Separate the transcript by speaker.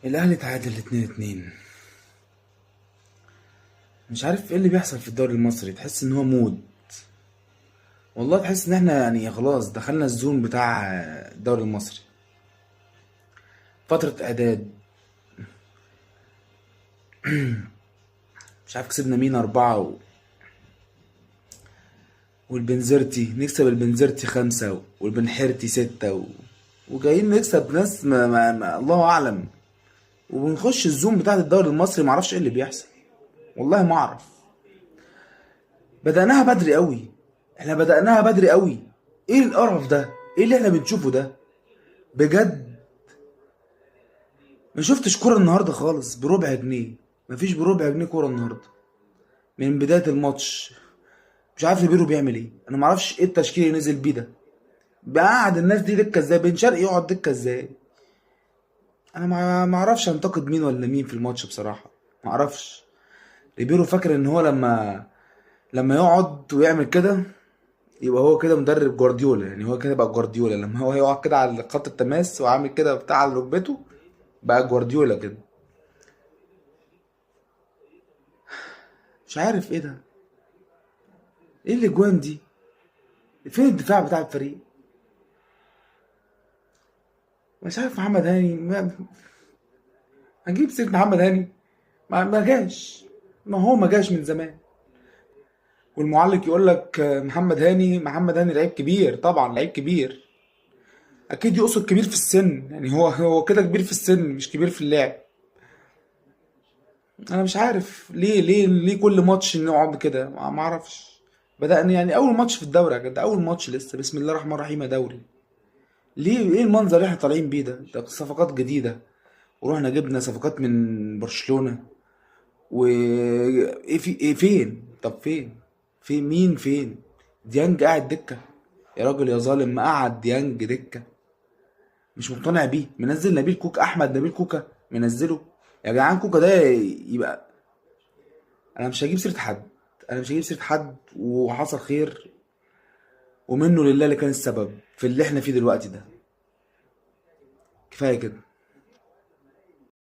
Speaker 1: الاهلي تعادل 2-2. مش عارف ايه اللي بيحصل في الدوري المصري، تحس ان هو mood. والله تحس ان احنا يعني خلاص دخلنا ال zone بتاع الدوري المصري، فترة اعداد. مش عارف كسبنا مين 4 والبنزرتي نكسب البنزرتي 5 والبنحرتي 6 وجايين نكسب ناس ما الله اعلم، وبنخش ال zone بتاعت الدوري المصري. معرفش ايه اللي بيحصل، والله ما اعرف. بدأناها بدري قوي، احنا بدأناها بدري قوي. ايه القرف ده؟ ايه اللي احنا بنشوفه ده؟ بجد ما شفتش كورة النهارده خالص بربع جنيه، مفيش بربع جنيه كورة النهارده من بداية الماتش. مش عارف ريبيرو بيعمل ايه، انا معرفش ايه التشكيل اللي نزل بيه ده. بقعد الناس دي دكه ازاي؟ بن شرقي يقعد دكه ازاي؟ انا ما اعرفش انتقد مين ولا مين في الماتش بصراحة، ما اعرفش. ريبيرو فاكر ان هو لما يقعد ويعمل كده يبقى هو كده مدرب جوارديولا، يعني هو كده بقى جوارديولا. لما هو يقعد كده على خط التماس وعامل كده بتاع على ركبته بقى جوارديولا كده. مش عارف ايه ده، ايه الاجوان دي؟ فين الدفاع بتاع الفريق؟ مش عارف. محمد هاني هنجيب سيرة محمد هاني، ما جاش، ما هو ما جاش من زمان. والمعلق يقول لك محمد هاني، محمد هاني لعيب كبير، طبعا لعيب كبير، اكيد يقصد كبير في السن، يعني هو كده كبير في السن مش كبير في اللعب. انا مش عارف ليه، ليه، ليه كل ماتش نقعد كده، ما اعرفش. بدأنا يعني اول ماتش في الدوري يا جدع، اول ماتش لسه، بسم الله الرحمن الرحيم يا دوري. ليه؟ ايه المنظر اللي احنا طالعين بيه ده؟ ده صفقات جديدة، ورحنا جبنا صفقات من برشلونة، و ايه في ايه؟ فين؟ طب فين؟ في مين؟ فين؟ ديانج قاعد دكة يا راجل يا ظالم، ما قعد ديانج دكة، مش مقتنع بيه. منزل نبيل كوكا، احمد نبيل كوكا منزله يا جدعان. كوكا ده يبقى انا مش هجيب سيرة حد، انا مش هجيب سيرة حد، وحصل خير ومنه لله اللي كان السبب في اللي احنا فيه دلوقتي ده. كفاية كده.